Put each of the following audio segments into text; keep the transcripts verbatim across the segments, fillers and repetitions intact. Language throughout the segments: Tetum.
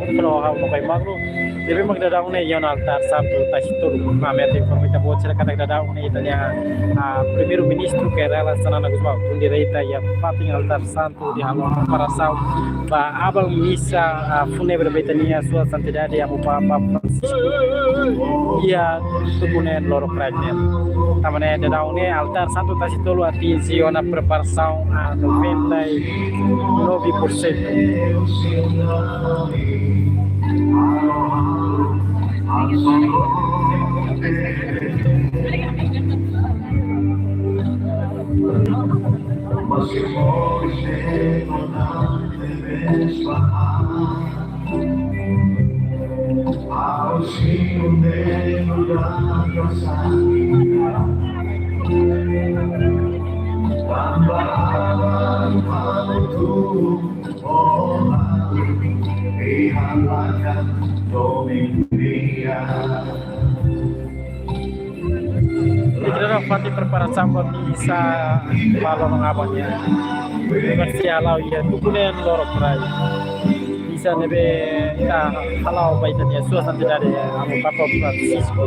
Falo ha'u no pai magro, ne'ebé mak daudaun ne'e iha ona altár santu Tasi Tolu. Ami atu informa ita-boot sira katak daudaun ne'e ita-nia, ah, Primeiru-Ministru Kay Rala Xanana Gusmão tun direta iha fatin altár santu hodi halo preparasaun ba aban misa, ah, fúnebre ba ita-nia Sua Santidade Amu Papa Francisco iha tuku neen lorokraik nian. Tanba ne'e daudaun ne'e altár santu Tasi Tolu atinje ona preparasaun a noventa e nove por cento. Ita daudaun fatin preparasaun ba misa ba loron aban nian. Ne'ebé sei hala'o iha tuku neen lorokraik. Misa ne'ebé ita hala'o ba ita-nia Sua Santidade Amu Papa Francisco.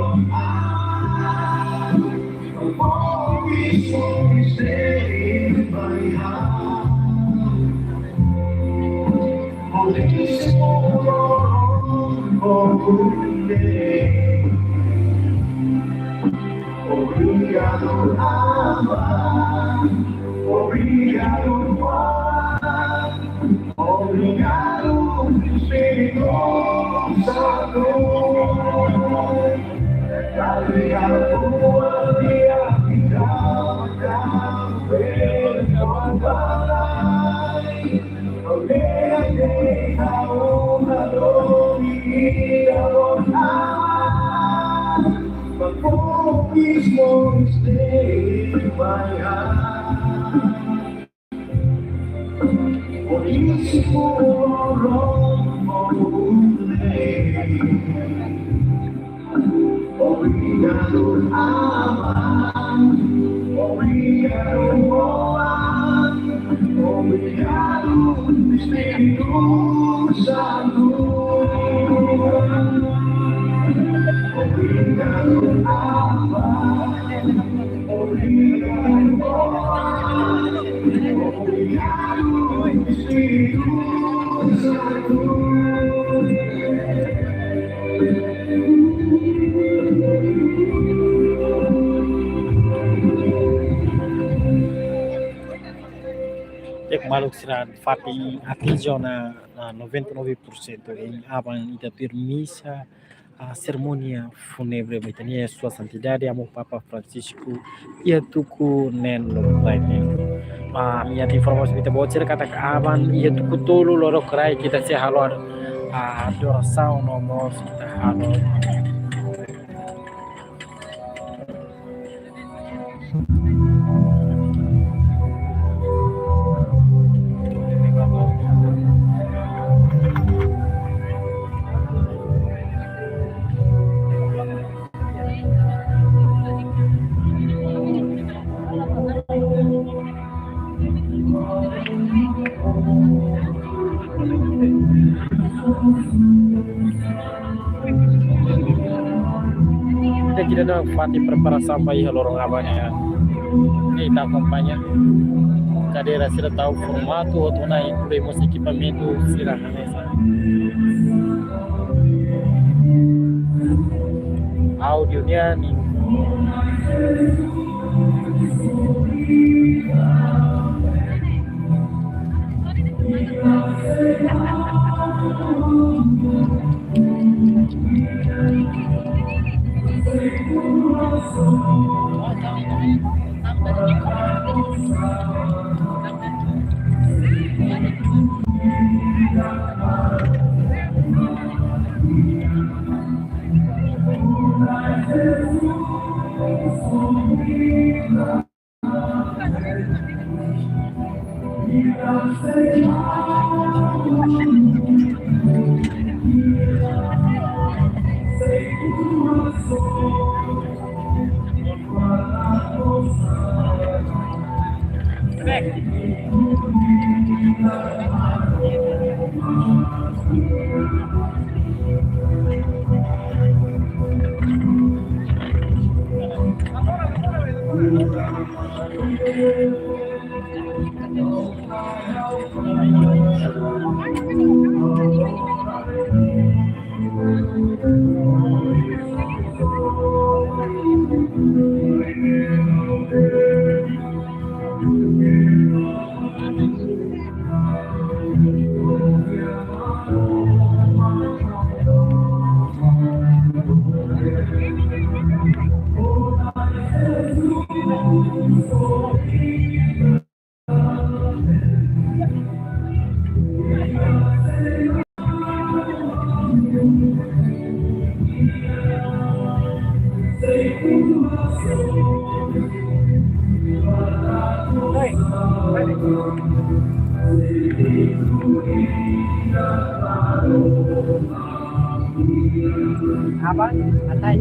Obrigadu, Aman. Obrigadu, Aman. Obrigadu, Espíritu Santu. Obrigadu por dia que dá, dá, dá, dá. Obrigadu, Aman. Obrigadu, Aman. Obrigadu, Espíritu Santu. Obrigadu, Aman. Obrigadu, Aman. Obrigadu, Espíritu Santu. Ita-nia maluk sira fatin atinje ona, ah, noventa e nove por cento. Iha aban ita tuir misa, ah, serimónia fúnebre ba ita-nia Sua Santidade Amu Papa Francisco iha tuku neen lorokraik nian. Ami atu informa ba ita-boot sira katak aban iha tuku tolu lorokraik ita sei halo, ah, adorasaun no mós ita halo. Ita daudaun fatin preparasaun ba iha loron aban nian. Ne'e ita akompaña. Kadeira sira tau formatu, hotu ona, inklui mós ekipamentu sira hanesan áudiu nian. Apa? Atai.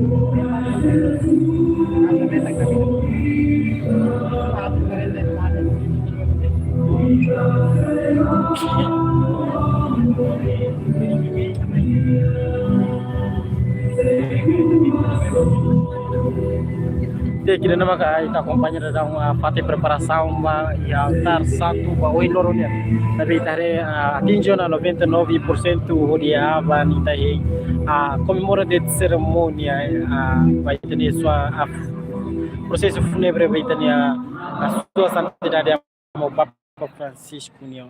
Ita kira nama ka, ita akompaña daudaun, ah, fatin preparasaun ba iha altár santu ba ohin loron nian. Tanba ita haree, ah, atinje ona noventa e nove por cento hodi aban ita hein, ah, komemora de'it serimónia, ah, ba ita-nia sua, ah, prosesu fúnebre ba ita-nia, ah, Sua Santidade Amu Papa Francisco nian.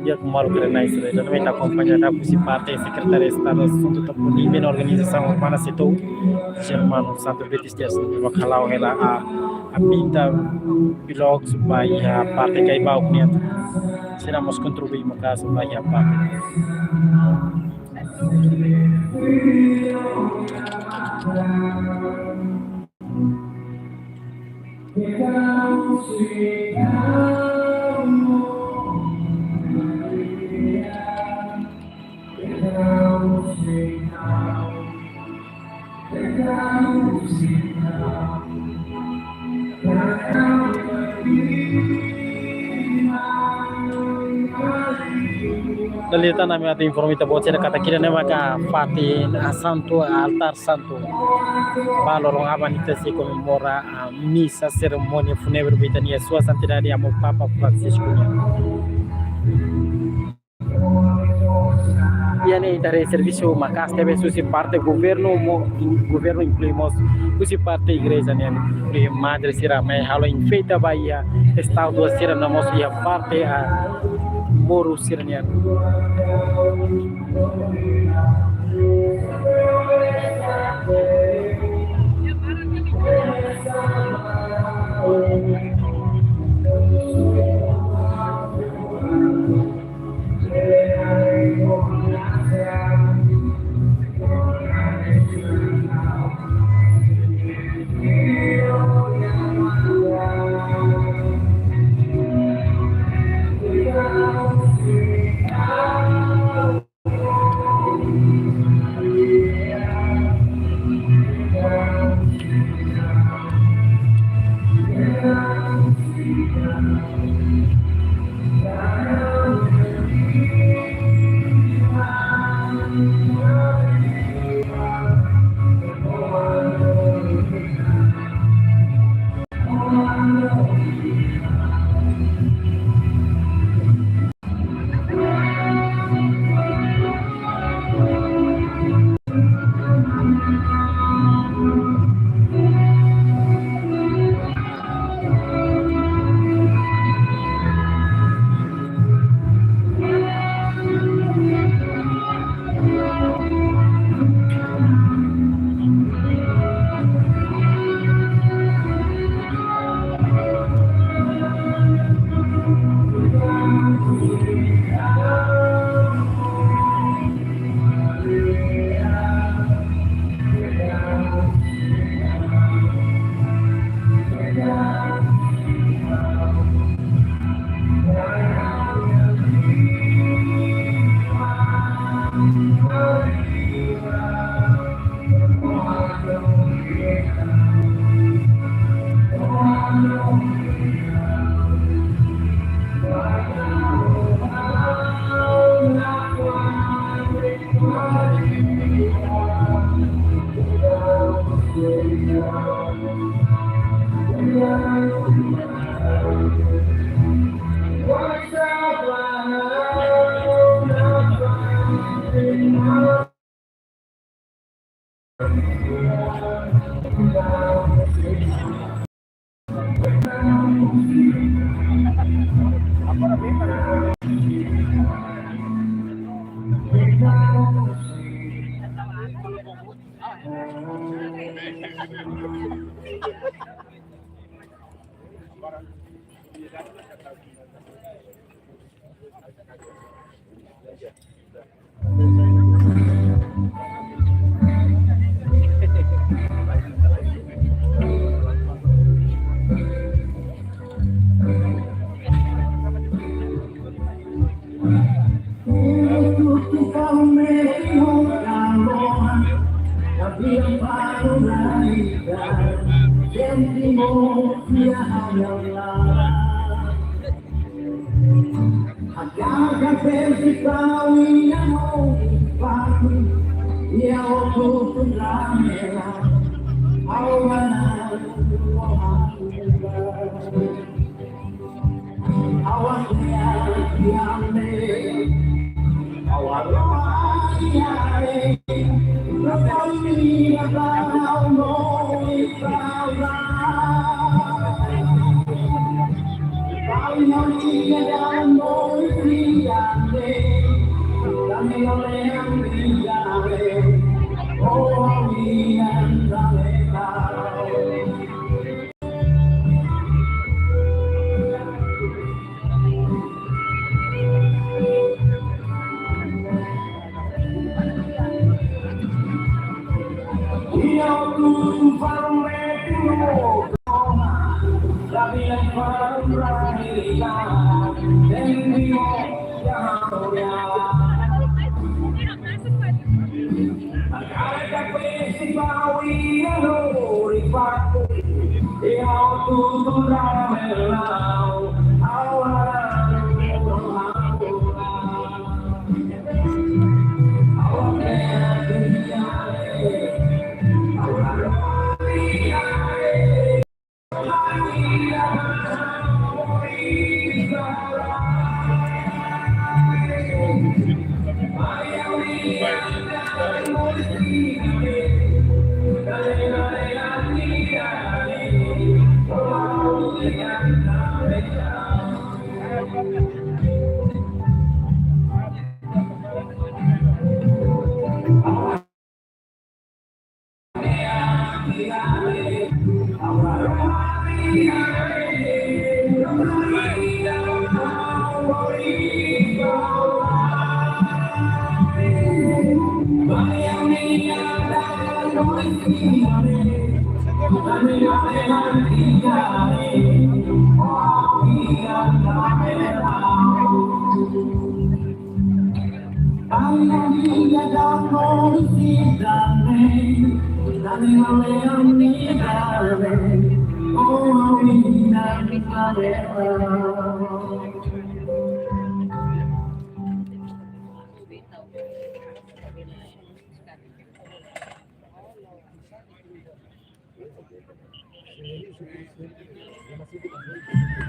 Di'ak, maluk renais, ita também ita akompaña daudaun husi parte Sekretáriu Estadu Asuntu Tapu Nibe no Organizasaun Urbana SEATOU, Germano Santo Betis Dias, ne'ebé mak hala'o hela a, a pinta blocks ba iha parte Caibauk nian. Sira mós kontribui maka'as ba iha parte. Dala ida tan ami atu informa ita-boot sira katak ida-ne'e maka fatin, ah, santu, ah, altár santu. Ba loron aban ita sei komemora, ah, misa serimónia fúnebre ba ita-nia Sua Santidade Amu Papa Francisco nian. Iha ne'e ita haree servisu maka'as tebes husi parte governu, mo-, governu inklui mós husi parte igreja nian, inklui madre sira mai halo enfeita ba iha estátua sira no mós iha parte, ah, muru sira nian.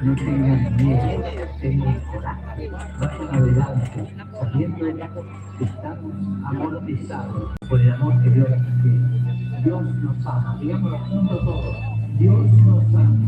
No tengan miedo, tengan coraje, vayan adelante, sabiendo que estamos amortizados por el amor que Dios nos tiene. Dios nos ama, digámoslo juntos todos, Dios nos ama.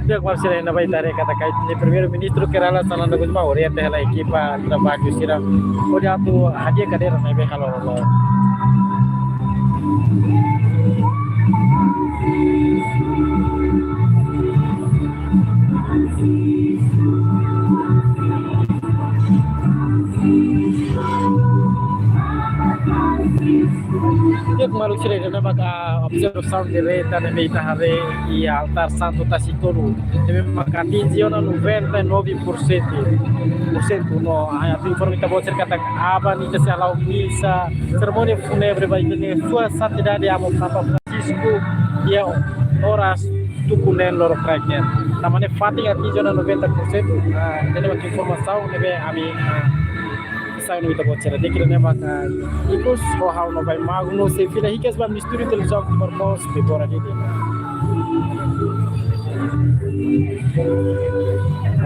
Di'ak, maluk sira, iha ne'ebá ita haree katak Primeiru-Ministru Kay Rala Xanana Gusmão orienta hela ekipa traballu sira hodi atu hadi'a kadeira ne'ebé halo loloos. Di'ak, maluk sira, iha ne'ebá maka observasaun direta ne'ebé ita haree iha altár santu Tasi Tolu, ne'ebé maka atinje ona noventa e nove por cento, por cento no, ah, atu informa ita-boot sira katak aban ita sei hala'o misa, serimónia fúnebre ba ita-nia Sua Santidade Amu Papa Francisco, iha oras tuku neen lorokraik nian. Tanba ne'e fatin atinje ona noventa por cento, ah, ida-ne'e mak informasaun ne'ebé ami, ah, sai no ita-boot sira. Di'ak, ida-ne'e maka ikus ho ha'u Novai Magno, sei fila hikas ba Misturi Televizaun Timor Post, Debora Didi.